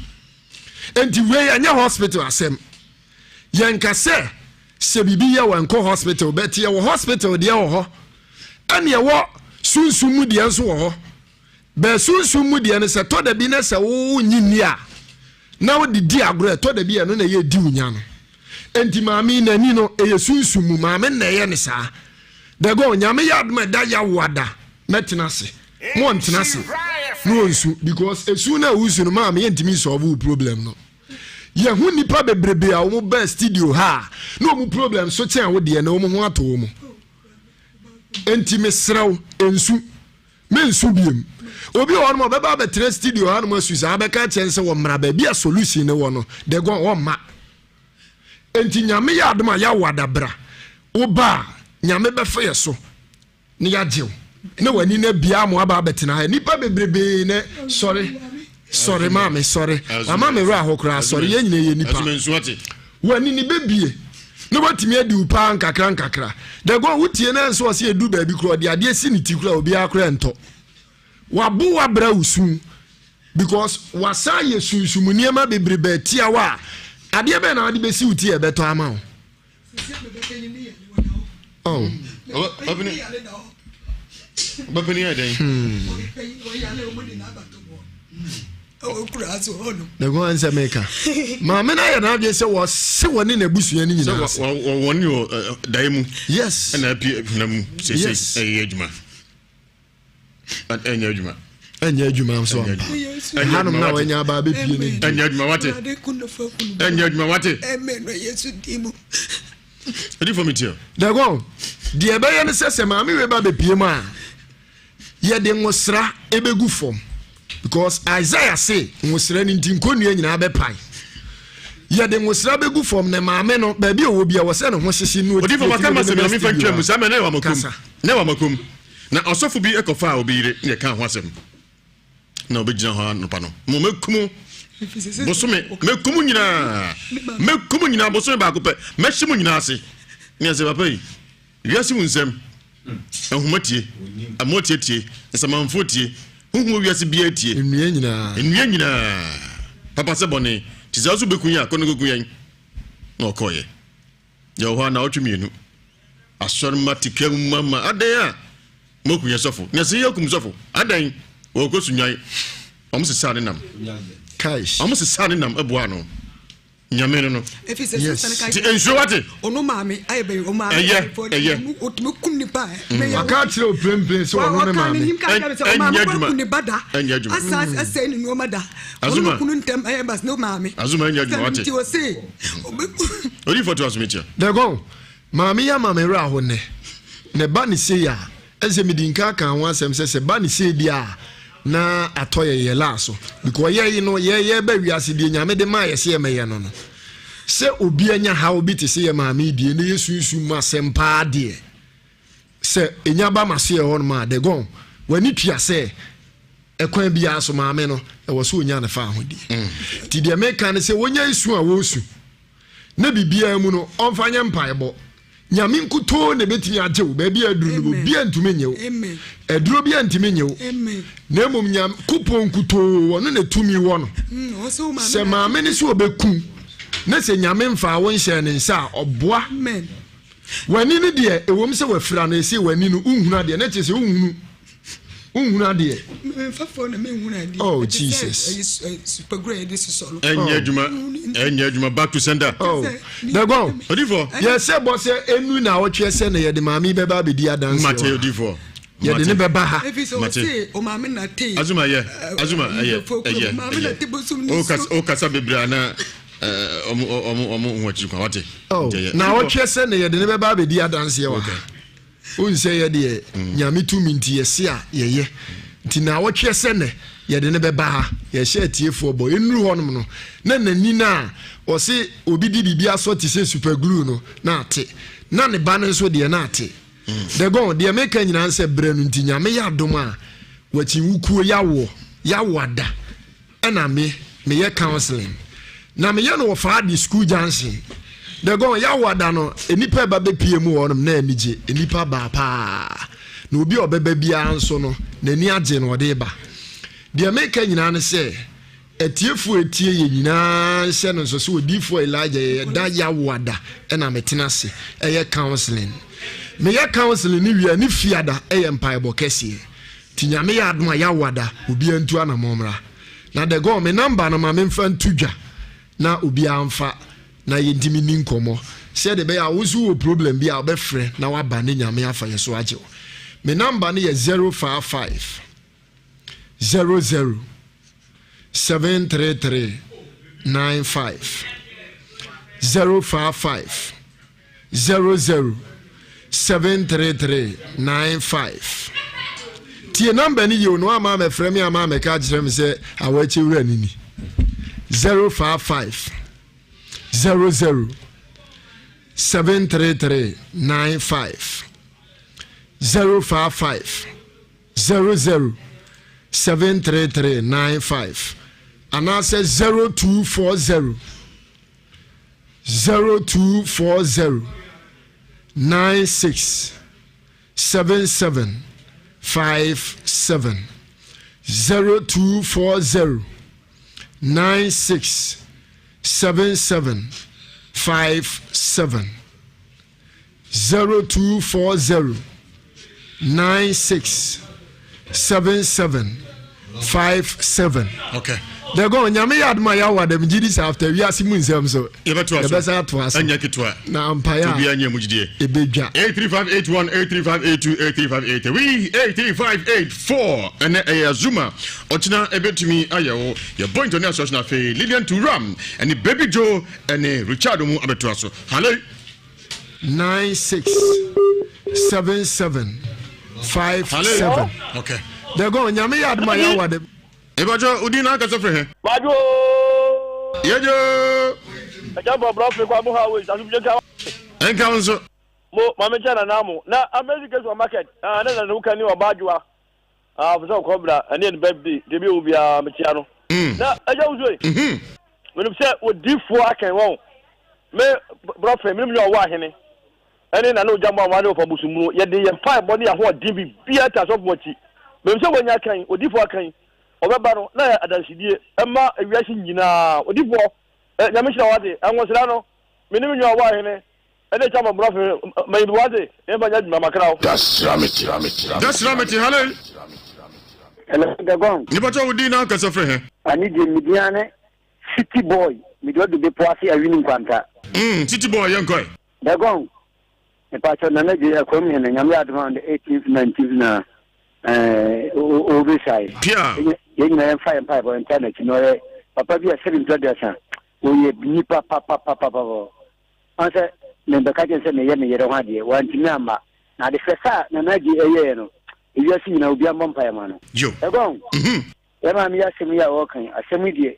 Speaker 3: enti wei ɛnyɛ hospital asɛm Yɛnka sɛ sɛ biribi yɛ wɔ nkɔ hospital but yɛwɔ hospital deɛ wɔ hɔ ɛne ɛwɔ sunsum mu deɛ nso wɔ hɔ bɛɛ sunsum mu deɛ no sɛ tɔ da bi na sɛ wo nyi nni a na wode di agorɔ ɛtɔ da bi ɛno na ɛyɛ di wo nya no enti maame n'ani no ɛyɛ sunsum mu maame na ɛyɛ ne saa dɛgɔ nyame yɛ adom ɛda yawo ada mɛtena ase mo ntena ase na ɔnsu because esu na ɛwusu no maame yɛntumi nsɔlve wo problem no. Yɛhu nnipa bebrebe a wɔn baa studio ha a na wɔn problem so kyɛn wo deɛ na wɔn ho ato wɔn. Enti mesrɛ wo nsu mensu biem. Obi wɔ hɔ nom ɔbɛba abɛtena studio ha nom asu saa bɛka kyɛn sɛ wɔmmra baabi a solution ne wɔ no de gɔn wɔmma. Enti nyame yɛ adom a yɛawo adabra wo ba a nyame bɛfa yɛ so. na yɛagye wo na w'ani no abia ama waba abɛtena ha nnipa bebrebee nɛ sɔre sɔre maame sɔre wama me werɛ aho koraa sɔre yɛn nyina yɛ nnipa w'ani ne bɛbie na watumi adi wo paa nkakra nkakra dɛgɔn wotie no nso ɔsɛ ɛdu baabi koraa ɔde adeɛ si ne ti koraa obiara koraa ntɔ wabo wabra wo su because wasan yɛ sunsum nneɛma bebrebe atia wo a adeɛ bɛn na wode bɛsi wo ti a ɛbɛtɔ ama wo
Speaker 2: Oh. Ɔbɛpɛni yɛ dɛn?
Speaker 3: Na ɛkwan sɛ meka. Maame no ayɛ n'adwene sɛ wɔse wɔne n'abusua no nyinaa ase.
Speaker 2: Wɔne wɔ dae mu.
Speaker 3: Yes.
Speaker 2: Ɛna apie honam mu sese ɛyɛ adwuma. Ɛnyɛ adwuma.
Speaker 3: Ɛnyɛ adwuma nso ampa. Ɛhanom na wɔanya aba abɛpie no di.
Speaker 2: Ɛnyɛ adwuma wate. Ɛnyɛ adwuma wate. Ɛdi fam tiɛ.
Speaker 3: Dɛgɔn deɛ ɛbɛyɛ ne sɛ sɛ maame wei ba bɛpie mu a yɛde nwosra ɛbɛgu fam because Isaiah se nwosra no nti nkonnua nyinaa bɛpae yɛde nwosra bɛgu fam na maame no baabi a ɔwɔ bi a wɔ sɛ ne ho hyehye no
Speaker 2: ɔdi fam aka ma sɛ mena mefa ntwa mu saa mɛ na ɛwɔ amakom na ɛwɔ amakom Na ɔsɔfo bi kɔfaa obi yere na ɛkaa ho asɛm. Na ɔbɛgyina hɔ anɔpa no. Mo mɛku mo bosome, mɛku mo nyinaa, mɛku mo nyinaa bosome baako pɛ, mɛhye mo nyinaa ase. Ne ɛsɛ papa yi, wiase mu nsɛm, nhoma tie, amoa tie tie, nsamanfoɔ tie, huhu wiase biara tie.
Speaker 3: Nnua nyinaa.
Speaker 2: Nnua nyinaa. Papa sɛ bɔne, te sɛ ɔso bɛku yɛn a, kɔ no kɔku yɛn. Na ɔkɔɔyɛ. Yɛwɔ hɔ a naawɔtwe mmienu. Asɔremma te kaa mu ma ma adɛn a moaku yɛn sɔfo. Na sɛ yɛakum sɔfo adɛn wɔkɔ sunwan. Wɔn sesaa ne nam. Wɔn sesaa ne nam boa ano. Nyame no no.
Speaker 1: Yes.
Speaker 2: Ti nsuo wate.
Speaker 1: Ono maame ayɛ bɛyi o maame.
Speaker 2: Ɛyɛ ɛyɛ.
Speaker 1: Otumi kum nipa.
Speaker 3: Waka akyerɛ o plenplen sɛ ɔno ne maame.
Speaker 2: Ɛnyɛ adwuma. Ɛnyɛ adwuma.
Speaker 1: Asa asɛ ne nneɛma da.
Speaker 2: Azuma.
Speaker 1: Ɔno kunu ntɛm ɛyɛ bas ne maame.
Speaker 2: Azuma ɛnyɛ adwuma wate.
Speaker 1: Nti ɔse.
Speaker 2: Odiyifo to aso metia.
Speaker 3: Dagon, maame yi ama me werɛ aho nnɛ. Na ɛba no sei a, ɛnsɛ medi nka aka ho asɛm sɛ sɛ ɛba no sei deɛ a, na atɔ yɛ yɛ laa so. Because yɛyi no, yɛ yɛba wiase deɛ Nyame de maa yɛ sɛ yɛmɛyɛ no no. Sɛ obi anya haw bi te sɛ yɛ maame yi deɛ, na yɛ sunsum mu asɛm paa deɛ, sɛ ɛnya ba maso yɛ hɔ nom a, Dagon, w'ani tua sɛ ɛkwan biara so maame no, ɛwɔ sɛ ɔnya ne fa ahodie. Nti deɛ meka ne sɛ wɔnya esu a wɔresu na biribiara mu no ɔmfa nyɛ mpaebɔ. Nyame nkutoo na ɛbɛtumi agye wo baabi a aduru no, obiara ntumi nye wo. Aduro biara ntumi nye wo. Na mmom Nyankopɔn nkutoo, ɔno na tumi wɔ no. Sɛ maame no sɛ ɔbɛku na sɛ Nyame mfaa wo nhyɛɛ ne nsa a, ɔboa. W'ani no deɛ, ɛwom sɛ wafira no, ɛsɛ w'ani no, wonhunu adeɛ, na kyerɛ sɛ wonhunu. Wonhunu adeɛ.
Speaker 1: Memfa phone na menhunu adeɛ.
Speaker 3: Oh
Speaker 1: Ɛte sɛ
Speaker 3: Jesus.
Speaker 1: ɛyi s- ɛ, super glue a yɛde sosɔ no.
Speaker 2: Ɛnyɛ adwuma, ɛnyɛ adwuma, back to sender.
Speaker 3: Oh. Dagon.
Speaker 2: Odifoɔ.
Speaker 3: Yɛsɛ bɔ sɛ enu na awɔtwe sɛ na yɛde maame yi bɛba abɛdi adanseɛ
Speaker 2: Mate
Speaker 3: wɔ ha.
Speaker 2: odifoɔ.
Speaker 3: Yɛde ne bɛba ha.
Speaker 1: Efi sɛ
Speaker 2: Mate.
Speaker 1: ɔse ɔmaame na te.
Speaker 2: Azuma yɛ, Azuma ɛyɛ,
Speaker 1: Yudafoɔ kurom,
Speaker 2: ɛyɛ,
Speaker 1: maame na
Speaker 2: ɛyɛ.
Speaker 1: te bosom ne
Speaker 2: Okasa,
Speaker 1: so.
Speaker 2: okasa bebree ana ɔmo ɔmo ɔmo ho akyiri kwan wate.
Speaker 3: Oh.
Speaker 2: Nti ɛyɛ.
Speaker 3: Na awɔtwe sɛ na yɛde ne bɛba abɛdi adanseɛ wɔ ha. Wohu sɛ yɛ deɛ Nyame tumi nti yɛse a yɛyɛ. Nti naawɔtweɛ sɛ nɛ yɛde no bɛba ha. Yɛhyɛ atiefoɔ bɔ. Ɛnnuru hɔnom no na n'ani no a ɔse obi de biribi asɔ te sɛ super glue no na ate. Na ne ba no nso deɛ na ate. Dagon, deɛ meka nyinaa ne sɛ berɛ no nti Nyame yɛ adom a wakyinwukuo yawoɔ, yawo ada. Ɛna me meyɛ counseling na meyɛ no wɔ Faadi school junction. Dagon Yawoada no nnipa ɛba bɛpie mu wɔ hɔnom na anigye nnipa baa paa na obi a ɔbɛba biara nso no n'ani agye na ɔde ba. Deɛ meka nyinaa ne sɛ atiefoɔ ɛtie yɛ nyinaa nhyɛ no nso sɛ odiyifoɔ Elijah yɛ da Yawoada ɛna metena ase ɛyɛ counseling. Meyɛ counseling no wie a ne fiada ɛyɛ mpaebɔ kɛseɛ. Nti Nyame yɛ adom a Yawada obiara ntu anamɔn mmra. Na the gone me number no ma memfa nto dwa na obiara mfa na yɛntumi nni nkɔmmɔ sɛdeɛ ɛbɛyɛ a wo nso wowɔ problem bi a wobɛfrɛ na waba ne Nyame afa yɛ so agye wo. Me number no yɛ 055 00 733 95 055 00 733 95 Tie number no yie o na wamma ammɛfrɛ me amma ammɛka akyerɛ me sɛ awɔakyi wura no ni 055 00 733 95 055 00 733 95 anaasɛ 0240 0240 96 77 57 0240 96 77 57 0240 96 77 57.
Speaker 2: Okay.
Speaker 3: Dɛgɔn nyame yɛ adom a yɛawo adam gye di sɛ after wiase mu nsɛm so
Speaker 2: yɛbɛtoa so
Speaker 3: yɛbɛsan atoa so
Speaker 2: ɛnyɛ ketewa
Speaker 3: na mpaeɛ a
Speaker 2: obiara nyɛ mu gyidie
Speaker 3: ɛbɛdwa
Speaker 2: 83581 83582 83583 83584 ɛnɛ ɛyɛ Azuma ɔkyena ɛbɛtumi ayɛ wo yɛbɔ ntɔne asɔs no afei Lilian Turam ɛne Baby Joe ɛne Richard mu abɛtoa so Halley
Speaker 3: 96 77 57.
Speaker 2: Okay.
Speaker 3: Dɛgɔn nyame yɛ adom a yɛawo adam.
Speaker 2: Ebajɔ odi na akasa firi he.
Speaker 4: Badwo oo.
Speaker 2: Yɛdwo.
Speaker 4: Ɛgya bɔ brɔ firi kwa mo ha wei saso bie nka.
Speaker 2: Nka wo nso.
Speaker 4: Mo maame nkyɛn nana mo na amazing case wɔ market ah ne nana wo kani ɔba adwoa ah fo sɛ ɔkɔ bra ɛne ne birthday deɛ bi wɔ biara mekyia no na ɛgya wo so yi menim sɛ odifoɔ akɛn wɔn me brɔfɛ menim nyɛ ɔwɔ ahene ɛne nana ogya mo a wɔne wɔfa busumunu yɛde yɛn mpaebɔ ne yɛn ahoɔden biribiara ta asɔfo akyi menim sɛ wɔanya akan odifoɔ akan ɔbɛba no na yɛ adansedie ɛma ewiase nyinaa odifoɔ nyame nhyira wate ɛnwosra no menim nyɛ ɔwɔ ahene Ɛne kyɛ ma brɔfo ma yi bi wate yɛmfa nyɛ adwuma makra wo.
Speaker 2: Dasra mete hallo.
Speaker 5: Hello, Dagon.
Speaker 2: Nipa kyɛ wo din na akasa firi he?
Speaker 5: Ani deɛ me din ane City Boy, mede ɔdo bepɔ ase Awini Nkwanta.
Speaker 2: City Boy yɛnkɔ ɛ.
Speaker 5: Dagon, mepakyɛ Nana Gyei Akwam Hene, Nyame yɛ adom a on the 18th 19th na eh, ɔbɛsae.
Speaker 2: Pia.
Speaker 5: Yɛn nyinaa yɛmfa yɛn mpaebɔ ntaa n'akyi na ɔyɛ papa bi a sɛbi mprɛduasa, ɔyɛ nipa papapapapa. Ɔn sɛ mebɛka kyerɛ no sɛ meyɛ me yere ho adeɛ, wantumi amma. Na ade fɛfɛ a Nana Adjei ɛyɛeɛ no, ewiase nyinaa obiara mmɔ mpaeɛ ma no.
Speaker 2: Yo.
Speaker 5: Ɛgɔn, yɛn maame yi asɛm yi a ɔreka yi, asɛm yi deɛ,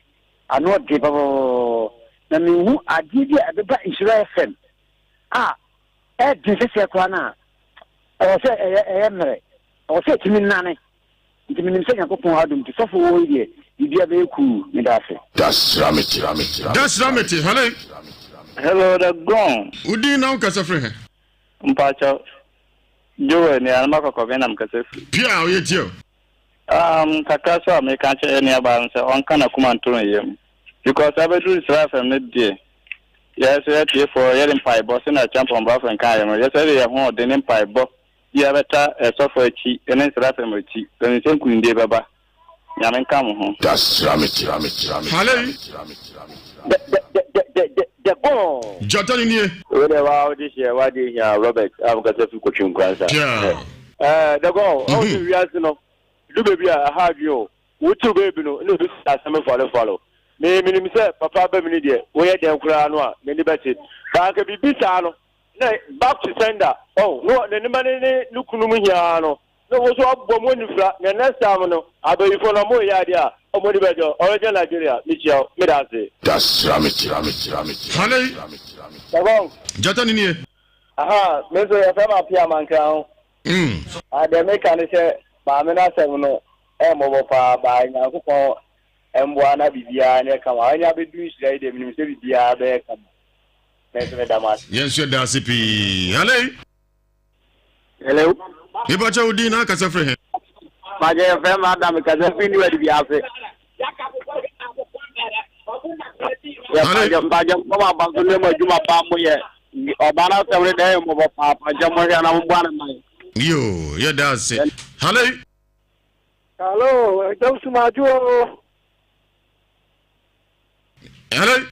Speaker 5: ano ɔden papapapapa. Na menhu adeɛ bi a ɛbɛba Nhyira FM a ɛden sɛsɛɛ koraa no a, ɛwɔ sɛ ɛyɛ ɛyɛ mmerɛ. Ɛwɔ sɛ ɛtumi nane. Nti menim sɛ Nyankopɔn adom nti sɔfo wɔ hɔ yi deɛ biribiara bɛyɛ kuu. Meda ase.
Speaker 2: Dasra mete, hello.
Speaker 6: Hello, the gone.
Speaker 2: Wo din na wo kasa firi he?
Speaker 6: Mpakyɛw, Joel ni anoma kɔkɔbɛn na mekasa firi.
Speaker 2: Pia, ɔyɛ tie o.
Speaker 6: Kakra so a meka kyerɛ yɛn nuabaa no sɛ ɔnka n'akoma nto ne yam because abɛduru Sra fam no deɛ yɛ so yɛ tiefoɔ yɛde mpaebɔ sɛnea Kyampɔn Brafo nkaeɛ no yɛ sɛ yɛde yɛn ho ɔden ne mpaebɔ. Biara bɛta sɔfo akyi ne nsra fam akyi, na nim sɛ nkunimdie bɛba. Nyame nka mo ho.
Speaker 2: Haley.
Speaker 5: The the the the the the the gone.
Speaker 2: Gyata no nie.
Speaker 4: Wo deɛ waa wode hyɛ w'adeɛ hia Robert a mekasa firi Kotwi Nkoransa.
Speaker 2: Pia.
Speaker 4: Ɛɛ the gone ɔhu sɛ wiase no du baabi a ɛha adwene o wotiw baabi no na obi sɛ asɛm fɔlefɔle me menim sɛ papa ba mu no deɛ woyɛ dɛn koraa no a n'ani bɛte baa nka biribi saa no na back to sender ɔhu no ne ne ma ne ne ne kunu mu hiaa no na wo nso abɔ mu anifira na next time no abayifo no ɔmo yɛ adeɛ a ɔmo ani bɛgye ɔrɛgye Nigeria mekyia wo meda ase.
Speaker 2: Haley.
Speaker 4: Shabon.
Speaker 2: Gyata no nie.
Speaker 4: Aha, me nso yɛfrɛ me Appiah Mankra ho. Ah, deɛ meka ne sɛ maame no asɛm no ɛmmɔbɔ paa, baa Nyankopɔn mmoa na biribiara nyɛ kama. Ɔnya abɛdu nhyira yi deɛ menim sɛ biribiara bɛyɛ kama. Me nso meda mo ase.
Speaker 2: Yɛn nso yɛda ase pii. Haley.
Speaker 5: Hello.
Speaker 2: Nipa kyɛ wo din na akasa firi he?
Speaker 5: Magye yɛ fɛ ma Adam kasa firi New Adi bi ase. Yɛ mpagyɛ mpagyɛ mo ma ba so ne mo adwuma pa mo yɛ ɔba no asɛm ne dɛ yɛ mmɔbɔ paa mpagyɛ mo hwɛ na mo boa ne man.
Speaker 2: Yo, yɛ da ase. Hello.
Speaker 7: Hello, ɛdɛm sumadwo.
Speaker 2: Hello.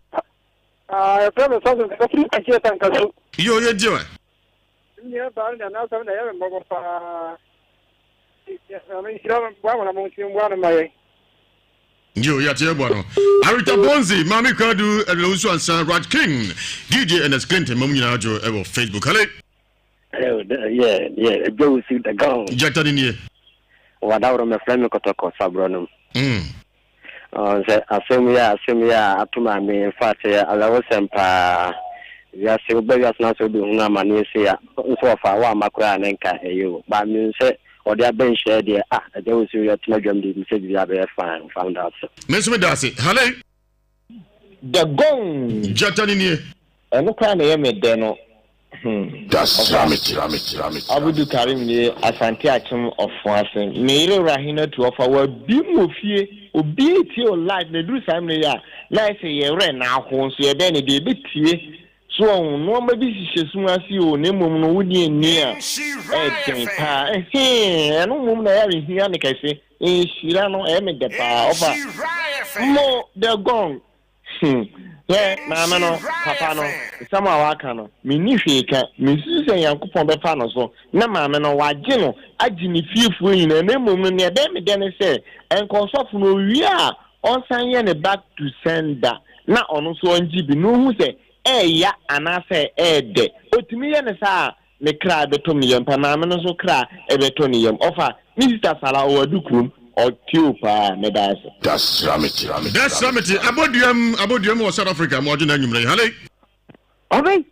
Speaker 7: Ah, yɛfrɛ me Samson kasa firi Akyia Tankaso.
Speaker 2: Yo, yɛ gye wa.
Speaker 7: Me nua baa no deɛ n'asɛm na ɛyɛ me mmɔbɔ paa. Nyame nhyira no, boa mo na mo nso mmoa no ma yɛn.
Speaker 2: Yo, yɛate yɛ boa no. Arita Bonzi, Maame Kwadu, Ɛdwene Owusu Ansa, Raj King, DJ Ernest Clinton, ma mo nyinaa adwo ɛwɔ Facebook. Hello.
Speaker 5: Hello, yeah, yeah, Joe si the gone.
Speaker 2: Gyata ni nie.
Speaker 5: Wadaworo mɛfrɛ me kɔtɔkɔ saborɔ nom. Ɔn sɛ asɛm yi a asɛm yi a ato maame in fact ɛyɛ awerɛhosɛm paa. Wiase woba wiase na sɛ wobɛhunu amaneɛ sei a nso ɔfa woamma koraa a na nka ɛyɛ o. But mehu sɛ ɔde aba nhyira deɛ ah agya wo sɛ woatena dwam deɛ nim sɛ biribiara bɛyɛ fine mfa meda ase.
Speaker 2: Me nso meda ase. Haley.
Speaker 8: The gong.
Speaker 2: Gyata no nie.
Speaker 8: Ɛno koraa na ɛyɛ me dɛ no hmm ɔfa Abudu Karim nie Asante Akyem Ɔfoase me yere Rahinatu ɔfa wabim wɔ fie obiaa retie wo live na ɛduru saa mmerɛ yi a na ayɛ sɛ yɛn werɛ na aho nso yɛbɛn no deɛ yɛbɛtie so wahu nnoɔma bi hyehyɛ sum ase oo na mmom no wode anni a ɛyɛ den paa ɛhee ɛno mmom na ɛyɛ a mehia no kɛse nhyira no ɛyɛ me dɛ paa ɔfa mo the gong Hmm. Hwɛ, maame no, papa no, nsɛm a waka no, menni hwee ka. Mensusu sɛ Nyankopɔn bɛfa no so na maame no, wagye no, agye ne fiefoɔ nyinaa, na mmom no, nea ɛbɛyɛ me dɛ ne sɛ, ɛnka ɔsɔfo no, ɔwie a, ɔnsan nyɛ ne back to sender, na ɔno nso ɔngye bi, na ɔhu sɛ ɛɛya anaasɛ ɛɛdɛ. Ɔtumi yɛ no saa a, Me kra bɛtɔ me yam pa maame no nso kra bɛtɔ ne yam ɔfa me sister Sala ɔwɔ Adukurom ɔte o paa meda ase.
Speaker 2: Dasramete Aboduam Aboduam wɔ South Africa mo adwene anwummerɛ yi haley.
Speaker 5: Ɔbɛn.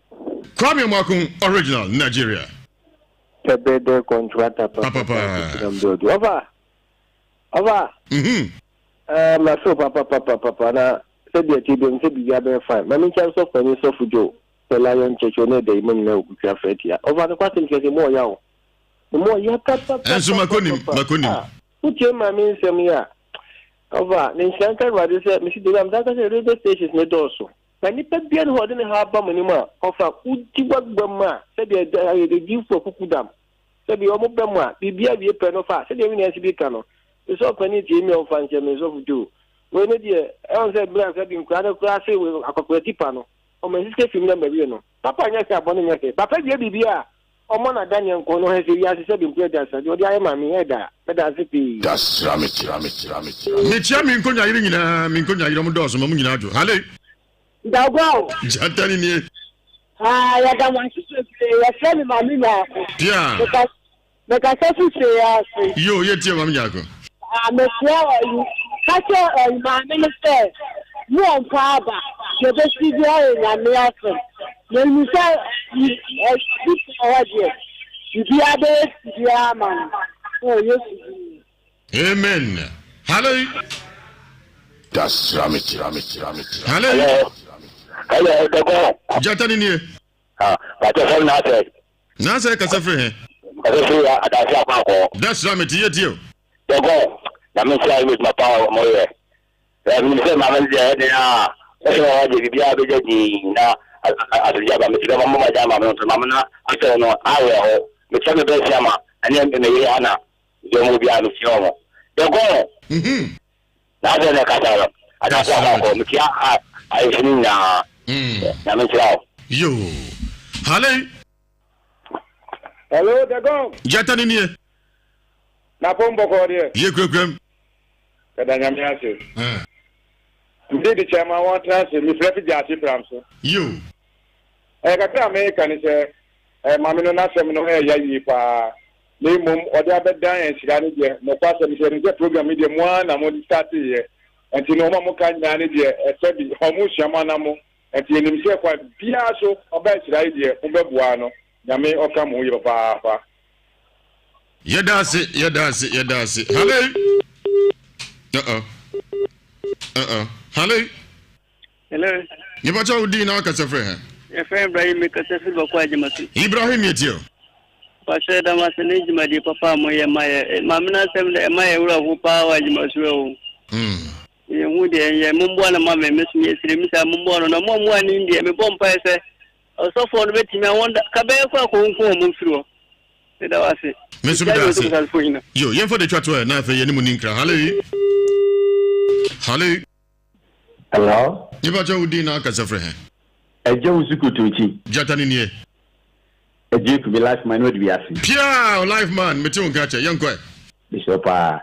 Speaker 2: Kwame Amoako original Nigeria.
Speaker 5: Pɛbɛdɛ kɔntrata
Speaker 2: papa
Speaker 5: Ɔfa ɔfa. Ɛɛ ma so papapapapa na sɛdeɛ ɛte biam sɛ biribi abɛyɛ fine ma menkyia sɔfo panin sɔfo Joe. Sɛ Lion Church o ne ɛda yi mo nyinaa okutwa frɛ tia. Ɔfa no kwasɛm kyerɛ sɛ emu ɔya o. Emu ɔya
Speaker 2: Ɛnso makonim,
Speaker 5: papapapapapa.
Speaker 2: makonim.
Speaker 5: Ah, wotie maame nsɛm yi a, ɔfa ne nhyira nka Awurade sɛ mesi dabi a metaa ka sɛ radio stations ne dɔɔso. Na nipa bia ne hɔ ɔde ne ha aba mo anim a, ɔfa wodi wagua mu a, sɛdeɛ adiyifoɔ akuku dam, sɛdeɛ wɔn bɛ mu a, biribi awie pɛ no fa, sɛdeɛ me nua si bi ka no, mesɛ ɔpanin tie mi a ɔmfa nkyɛ me sɔfo Joe. Wei ne deɛ, ɛwɔ sɛ berɛ a sɛbi nkoraa no koraa se akɔkora tipa no, Ɔma nsisi fi mu na mawie no. Papa nyɛ hwee a bɔne nyɛ hwee. Papa wie biribi a ɔmmɔ no adaneɛ nko no hwɛ sɛ wiase sɛ benku aduasa deɛ ɔde ayɛ ma me ɛda mɛda ase pii.
Speaker 2: Mekyia me nkonya yere nyinaa, me nkonya yere ɔmo dɔɔso ma mo nyinaa dwo. Halley.
Speaker 9: Dagua o.
Speaker 2: Gyata ni nie.
Speaker 9: Haa yɛda mo ase bebree yɛfrɛ me maame Nyarko.
Speaker 2: Pia.
Speaker 9: Mekasa fi fie ase.
Speaker 2: Yoo yɛ tie maame Nyarko.
Speaker 9: Ah mesrɛ ɔyi ka kyerɛ ɔyi maame no sɛ mo ɔmpa aba deɛ ɛbɛsi biara yɛ nyame asɛm na nim sɛ yi ɛbi pɔ hɔ deɛ biribiara bɛyɛ biara ama no wɔ Yesu din mu.
Speaker 2: Amen. Hallelujah. Hallelujah.
Speaker 4: Hello. Hello, Dogo.
Speaker 2: Jata ni nie.
Speaker 4: Ah, Pacho fam na ase.
Speaker 2: Na sɛ kasa firi he?
Speaker 4: Kasa firi adaase akɔ akɔ.
Speaker 2: Dasra mete yɛ tie o.
Speaker 4: Dɔgɔ, na me nsa yɛ adwuma pa a wɔyɛ. Menim sɛ maame no deɛ ɛyɛ den a ɔsɛ wɔn deɛ biribiara bɛgya din na asomdwe aba. Mesrɛ mo momma gyae maame no nto maame no asɛm no awerɛho.
Speaker 5: Mekyia me bɛsi ama ɛne me yere Ana deɛ ɔmo biara mekyia ɔmo. Yɛkɔ. Na afei na ɛkasa no. Adase akɔ akɔ mekyia ayefo no nyinaa. Nyame nhyira wo.
Speaker 2: Yoo. Hale.
Speaker 7: Hello, the gong.
Speaker 2: Gyata ni nie.
Speaker 7: Na pom bɔkɔɔ deɛ.
Speaker 2: Yie kurakura mu.
Speaker 7: Yɛda Nyame ase. Mede de kyɛ ma wɔn tena ase. Mefrɛ fi gyaase pram so.
Speaker 2: Yoo.
Speaker 7: Ɛyɛ kakra a meka ne sɛ, eh, maame no n'asɛm no ɛyɛ ya yie paa. Na mmom ɔde abɛdan nhyira no deɛ, nokwasɛm sɛ yɛnim sɛ program yi deɛ mo ara na mode starteeɛ. Nti no wɔn a moka nyinaa no deɛ, sɛbi, wɔn resua mo anamo. Nti yɛnim sɛ kwan biara so ɔba nhyira yi deɛ, mobɛboa no. Nyame ɔka mo ho yie papaapa.
Speaker 2: Yɛda ase, yɛda ase, yɛda ase. Halley! Uh-oh. Uh-oh. Halley!
Speaker 10: Hello.
Speaker 2: Nipa kyɛ wo din na wakasa firi he?
Speaker 10: Yɛfrɛ Ibrahim mekasa firi Bako Agyemasu.
Speaker 2: Ibrahim yɛ tie o.
Speaker 10: Pastor yɛda mo ase ne dwumadie papa a moyɛ ma yɛ. Eh, maame no asɛm dɛ ɛma yɛ werɛ ho paa wɔ Agyemasu o. Yɛhu deɛ ɛnyɛ momboa no ma me me so meyɛ srɛ mi saa momboa no na mo a mo anim deɛ mebɔ mpaeɛ sɛ ɔsɔfoɔ no bɛtumi a wɔn da ka bɛyɛ kɔ akɔnko wɔn mfiri hɔ. Meda wo ase.
Speaker 2: Me nso meda ase. Yo, yɛmfa de twa to ɛ na afei yɛne mu ni nkra. Halley. Halley.
Speaker 11: Hello.
Speaker 2: Nipa kyɛ wo din na akasa firi he?
Speaker 11: Ɛgya wo su kutunkyi.
Speaker 2: Gyata ne nie.
Speaker 11: Ɛgye kumi life man wadi wiase.
Speaker 2: Piaa life man mete wo nka kyɛ yɛnkɔ ɛ.
Speaker 11: Mesrɛ wo paa.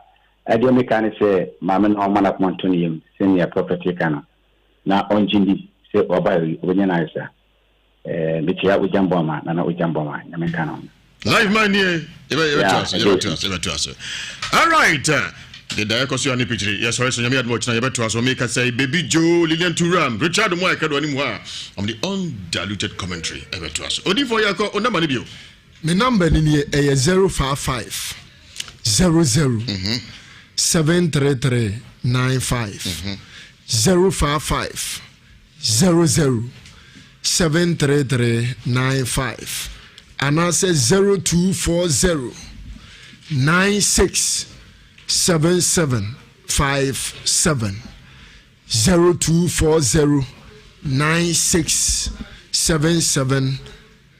Speaker 11: Ɛdeɛ meka ne sɛ maame no ɔmma n'akoma nto ne yam sɛnea prophet ka no na ɔngye ndi sɛ waba yi ɔbɛnya n'ayesa. Eh, mekyia Ogyam Boama, Nana Ogyam Boama, Nyame nka ne ho.
Speaker 2: Life man nie, yɛbɛto ase, yɛbɛto ase, yɛbɛto ase. All right. Deda ɛkɔ so ya ne pikyiri. Yɛsɔre so Nyame adom ɔkyena yɛbɛto aso. Meka sɛ Baby Joe, Lilian Turam, Richard Mo a ɛka do anim hɔ a, ɔmo de undiluted commentary ɛbɛto aso. Odifoɔ yɛkɔ, o number no bio.
Speaker 3: Me number no nie, ɛyɛ 055 00 733 95 055 00 733 95 anaasɛ 0240 96 77 57 0240 96 77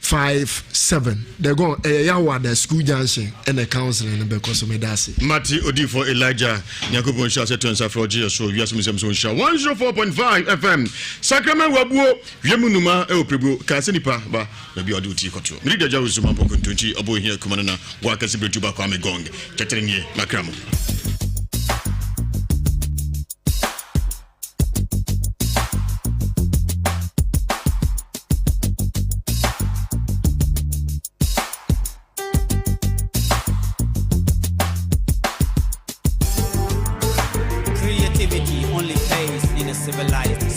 Speaker 3: 57 Dagon ɛyɛ Yahoada school junction ɛna counseling no bɛkɔ so meda ase.
Speaker 2: Mate odiyifoɔ Elijah Nyankopɔn nhyira sɛ to nsa frɛ ɔgye yɛ so wiase mu nsɛm so nhyira 104.5 FM Sacrament wabuo wiem nnuma ɛwɔ pirebuo kaa sɛ nipa ba baabi a ɔde wo ti kɔtoɔ mede dagya wo suma mpɔ kontonkyi ɔbɔ ohia kuma no na wɔ akɛse beretu ba Kwame Gong kyɛkyere nie makra mo.
Speaker 12: Creativity only pays in a civilized